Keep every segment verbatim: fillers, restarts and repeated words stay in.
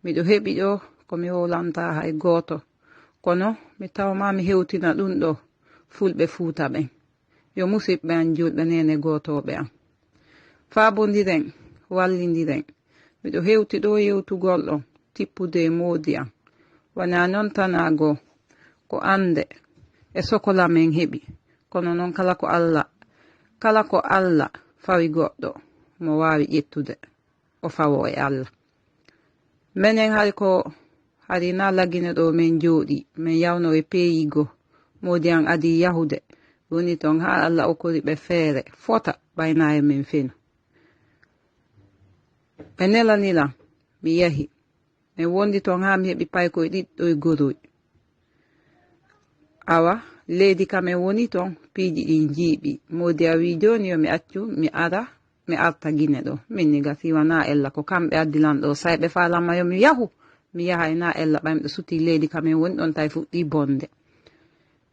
Miɗo heɓi ɗo ko mi wowlantaa hay gooto. Kono mi tawmaa mi hewtina ɗum ɗo fulɓe Fuuta ɓen. Yo musiɓɓe an julɓe neene gootooɓe an. Faabondiren, wallindiren. Miɗo hewti ɗo yewtugol ɗon, tippude e moodi an. Wanaa non tanaa goo, ko annde e sokola men heɓi. Kono non kala ko Alla, kala ko Alla fawi goɗɗo, mo waawi ƴettude, o fawoo e Alla. Menen hari ko hari na Lagine ɗo men jooɗi, men yawno e peeyi goo. Moodi an adi yahude, woni ton haa Alla okkori ɓe feere fota ɓay na e men fenu. Ɓe nelani lan, mi yahi. Men wondi ton haa mi heɓi paykoy ɗiɗi ɗo e goroy. Awa, leydi ka men woni ton, piiji ɗin jiiɓi. Moodi a wi jooni yo mi accu, mi ara, mi arta Gine ɗo. Min ni ga si wanaa ella ko kamɓe addi lan ɗo, say ɓe faalan ma yo mi yahu. Mi yahay na ella ɓay miɗo suti leydi ka men woni ɗon tay fuɗɗi bonde.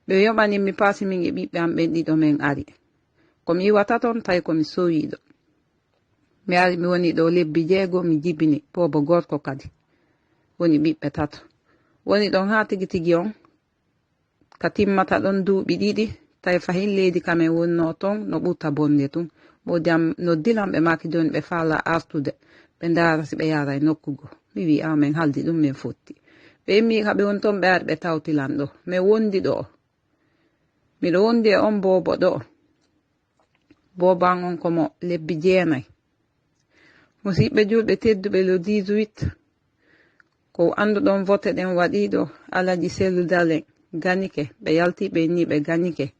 Ɓe yoɓani mi paasi min e ɓiɓɓe am ɓen ɗiɗo men ari. Ko mi iwata ton tay ko mi sowiiɗo. Mi ari mi woni ɗo lebbi jeego mi jibini boobo gorko kadi. Woni ɓiɓɓe tato. Woni ɗon haa tigi tigi on ka timmata ɗon duuɓi ɗiɗi, tawi fahin leydi ka men wonnoo ton no ɓurta bonde tun. Moodi am noddi lan ɓe maaki jooni ɓe faalaa artude, ɓe ndaara si ɓe yaaray nokku goo. Mi wi'i, awa men haldi ɗum men fotti. Ɓe immii ka ɓe woni ton ɓe ari ɓe tawti lan ɗo. Men wondi ɗo. Miɗo wondi e on boobo ɗo. Boobo an on ko mo lebbi jeenay. Musiɓɓe julɓe tedduɓe le dix-huit, ko annduɗon vote ɗen waɗiiɗo Alaji Sellu Dalen ganike, ɓe yalti ɓe inni ɓe ganike.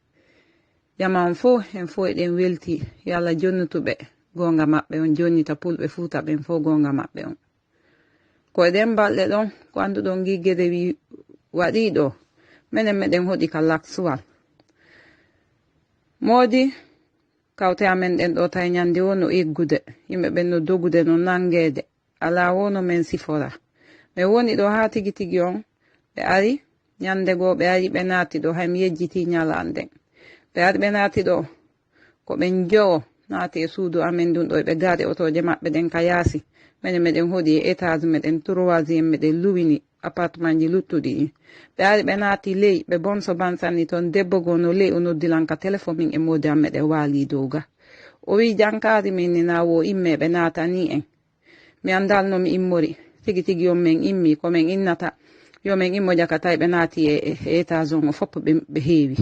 Jama on fof, en fof eɗen welti, yo Allah jonnitu ɓe goonga maɓɓe on, jonnita pulɓe Fuuta ɓen fof goonga maɓɓe on. Ko e ɗen balɗe ɗon, ko annduɗon Gigge Rewi waɗiiɗo, menen meɗen hoɗi ka laksuwal. Moodi, kawte amen ɗen ɗo tawi ñande woo no eggude, yimɓe ɓen no dogude, no nanngeede, alaa woo no men sifora. Men woni ɗo haa tigi tigi on, ɓe ari, ñande goo ɓe ari ɓe naati ɗo, hay mi yejjitii ñalaande nden. Ɓe ari ɓe naati ɗo, ko ɓen jowo naati e suudu amen ndun ɗo, ɓe gaari otooje maɓɓe ɗen ka yaasi. Menen meɗen hoɗi e étage meɗen, troisième meɗen luwini appartementji luttuɗi ɗin. Ɓe ari ɓe naati ley, ɓe bonso bansani ton, debbo goo no ley, o noddi lan ka téléphone, min e moodi am meɗen waali dow ga. O wi'i, jankaari min ni na woo immee ɓe naatanii en. Mi anndaali no mi immori. Tigi tigi on men immi, ko men innata, yo men immo jaka tawi ɓe naati e, e, e étage on o fof ɓe, ɓe heewi.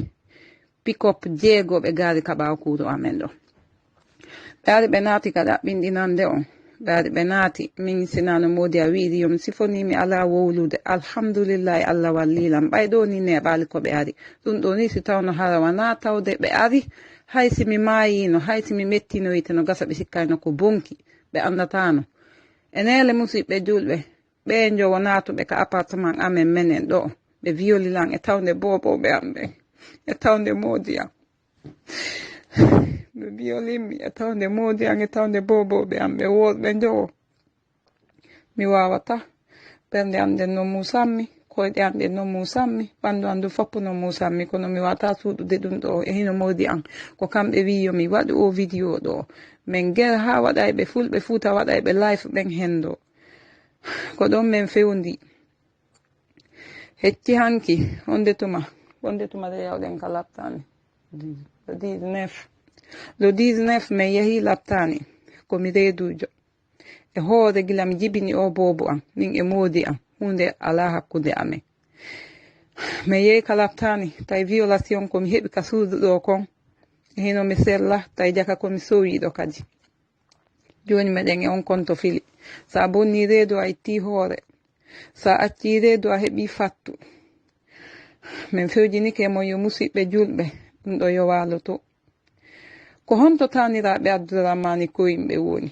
Pick-up jeego ɓe gaari ka ɓaawo kuuɗo amen ɗo. Ɓe ari ɓe naati ka ɗaɓɓinɗinande on. Ɓe ari ɓe naati, min sinaa no moodi a wi'iri yo mi sifonii mi alaa wowlude. Alhamdulillahi, Allah wallii lan. Ɓay ɗoo ni neeɓaali ko ɓe ari. Ɗum ɗoo ni si tawno hara wanaa tawde ɓe ari, hay si mi maayiino, hay si mi mettinoyte no gasa ɓe sikkayno ko bonki. Ɓe anndataano. E neele musiɓɓe julɓe, ɓee njowo naatuɓe ka appartement amen menen ɗoo, ɓe violi lan e tawnde boobooɓe am ɓen, e tawnde moodi am. Ɓe violin mi e tawnde moodi am, e tawnde boobooɓe am ɓe worɓe njowo. Mi waawataa. Ɓernde am nden no muusammi, koyɗe am ɗen no muusammi, ɓanndu am ndu fof no muusammi, kono mi waawataa suuɗude ɗum ɗoo e hino moodi am. Ko kamɓe wi'i yo mi waɗu oo vidéo ɗoo. Men ger haa waɗayɓe fulɓe Fuuta waɗayɓe live ɓen henndo. Ko ɗon men fewndi. Hecci hanki, wonde tuma, wonde tuma de yawɗen ka laptaani. Le dix-neuf. Le dix-neuf men yahi laptaani. Ko mi reeduujo. E hoore gila mi jibini oo boobo am, min e moodi am, huunde alaa hakkunde amen. Men yehi ka laptaani, tawi violation ko mi heɓi ka suudu ɗoo kon. E hino mi sella, tawi jaka ko mi sowiiɗo kadi. Jooni meɗen e on konto fili. Sa bonnii reedu a ittii hoore. Sa accii reedu a heɓii fattu. Men fewjinike mo yo musiɓɓe julɓe, ɗum ɗo yo waalo to. Ko honto taaniraaɓe Abdourahmane Koyimɓe woni?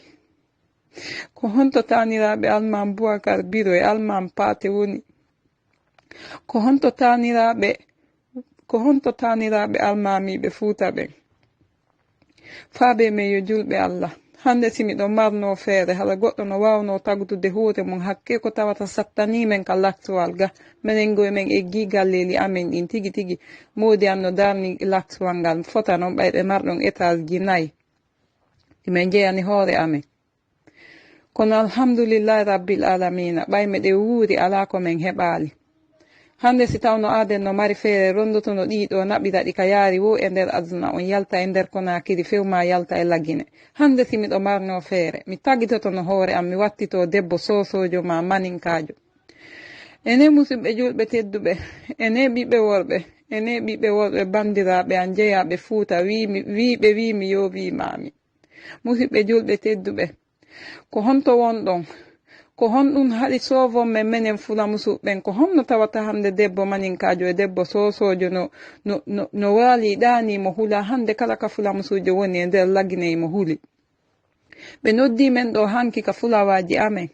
Ko honto taaniraaɓe Almaami Boubacar Biro e Almaami Paate woni? Ko honto taaniraaɓe, ko honto taaniraaɓe almaamiiɓe Fuuta ɓen? Faabee men yo julɓe Allah. Hannde si miɗo marnoo feere, hara goɗɗo no waawnoo tagdude hoore mum hakke ko tawata sattanii men ka laksuwal ga. Menen goo men eggii galleeli amen ɗin tigi tigi. Moodi an no darni laksuwal ngal fota non ɓay ɓe marɗon étageji nayi. Ɗi men jeyani hoore amen. Kono alhamdulillahi rabbil alamina, ɓay meɗen wuuri, alaa ko men heɓaali. Hannde, si tawno aaden no mari feere, ronndotono ɗii ɗoo, naɓira ɗi ka yaari woo e nder aduna, on yalta e nder Konaakiri few maa yalta e Lagine. Hannde, si miɗo marnoo feere, mi tagitotono hoore am, mi wattitoo debbo soosoojo maa maninkaajo. Enen musidɓe juulɓe tedduɓe, enen ɓiɓɓe worɓe, enen ɓiɓɓe worɓe banndiraaɓe am jeyaaɓe Fuuta, wiimi, wiiɓe wiimi yo wiimaami. Musidɓe juulɓe tedduɓe, ko honto wonɗon? Ko honɗun haɗi soovon men menen fulamusuɓe ɓen? Ko honno tawata hannde debbo maninkaajo e debbo soosoojo no, no, no, no waali ɗaanii mo hula? Hannde kala ka fulamusuujo woni e nder Lagine mo huli. Ɓe noddii men ɗoo hanki ka fulawaaji amen,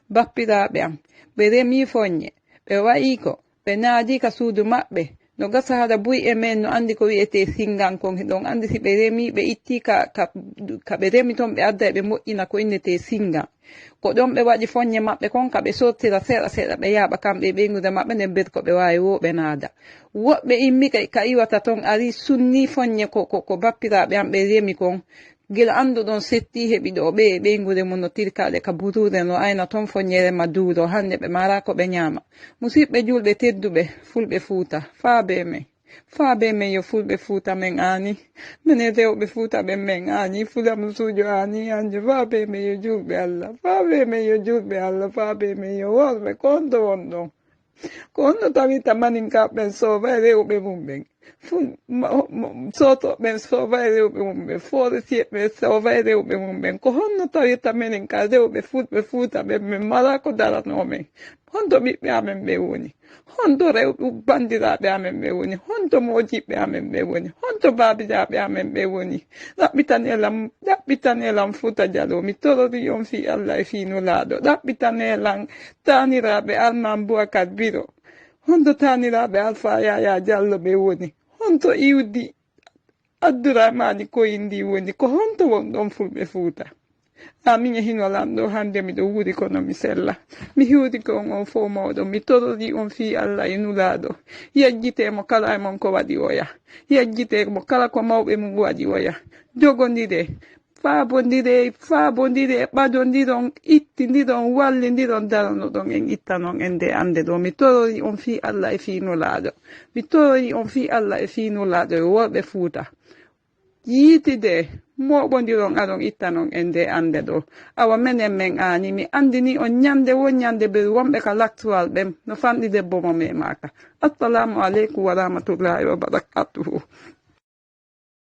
bappiraaɓe am. Ɓe remii foɲɲe, ɓe wa'ii ko, ɓe naadii ka suudu maɓɓe. No gasa hara buy e men no anndi ko wi'etee sinngan kon. Hiɗon anndi si ɓe remii, ɓe ittii ka, ka, ka ɓe remi ton, ɓe adday ɓe moƴƴina ko innetee sinngan. Ko ɗon ɓe waɗi foɲɲe maɓɓe kon, ka ɓe sortira seeɗa seeɗa, ɓe yaaɓa kamɓe e ɓeynguure maɓɓe nden, ber ko ɓe waawi woo ɓe naada. Woɓɓe immi ka, ka iwata ton, ari sunnii foɲɲe ko, ko, ko bappiraaɓe am ɓe remi kon. Gila annduɗon settii heɓi ɗoo ɓe e ɓeynguure mum no tirkaɗe ka buruure, no ayna ton foɲɲere ma duuro, hannde ɓe maraa ko ɓe ɲaama. Musidɓe juulɓe tedduɓe, fulɓe Fuuta, faabee men. Faabee men yo fulɓe Fuuta men aani. Menen rewɓe Fuuta ɓen men aani, fulamusuujo aani, anje faabee men yo juulɓe Alla. Faabee men yo juulɓe Alla, faabee men yo worɓe, ko honto wonɗon? Ko honno tawirta maninkaaɓe ɓen soovay rewɓe mum ɓen? Fu-, ma-, mo-, sootooɓe ɓen soovay rewɓe mum ɓen, forestier ɓen soovay rewɓe mum ɓen. Ko honno tawirta menen ka rewɓe fulɓe Fuuta ɓen, men maraa ko daranoo men? Honto ɓiɓɓe amen ɓen woni? Honto rewɓe banndiraaɓe amen ɓen woni? Honto moodiɓɓe amen ɓen woni? Honto baabiraaɓe amen ɓen woni? Ɗaɓɓitanee lan, ɗaɓɓitanee lan Fuuta Jaloo. Mi tororii on fii Alla e fii Nulaaɗo. Ɗaɓɓitanee lan taaniraaɓe Almaan Bubakar Biro. Honto taaniraaɓe Alfaa Yaayaa Jallo ɓen woni? Honto iwdi Abdurahmaani Koyindi woni? Ko honto wonɗon fulɓe Fuuta? Amin e hino Lanɗo, hannde miɗo wuuri kono mi sella. Mi hiwrike on, on fow mawɗo. Mi tororii on fii Alla e Nulaaɗo. Yejjitee mo kala e mon ko waɗi oya. Yejjitee mo kala ko mawɓe mum waɗi oya. Jogondiree. Faabondiree, faabondiree, ɓadondiron, ittindiron, wallindiron, daranoɗon en, ittanon en nde annde ɗoo. Mi tororii on fii Alla e fii Nulaaɗo. Mi tororii on fii Alla e fii Nulaaɗo e worɓe Fuuta. Yiitidee, mooɓondiron, aron ittanon en nde annde ɗoo. Awa menen men aani, mi anndinii on ɲande woo ɲande, ɓe wonɓe ka Laktuwal ɓen no fanɗi debbo mo memaaka. Assalaamu aleykum wa rahmatullaahi wa barakaatuhu.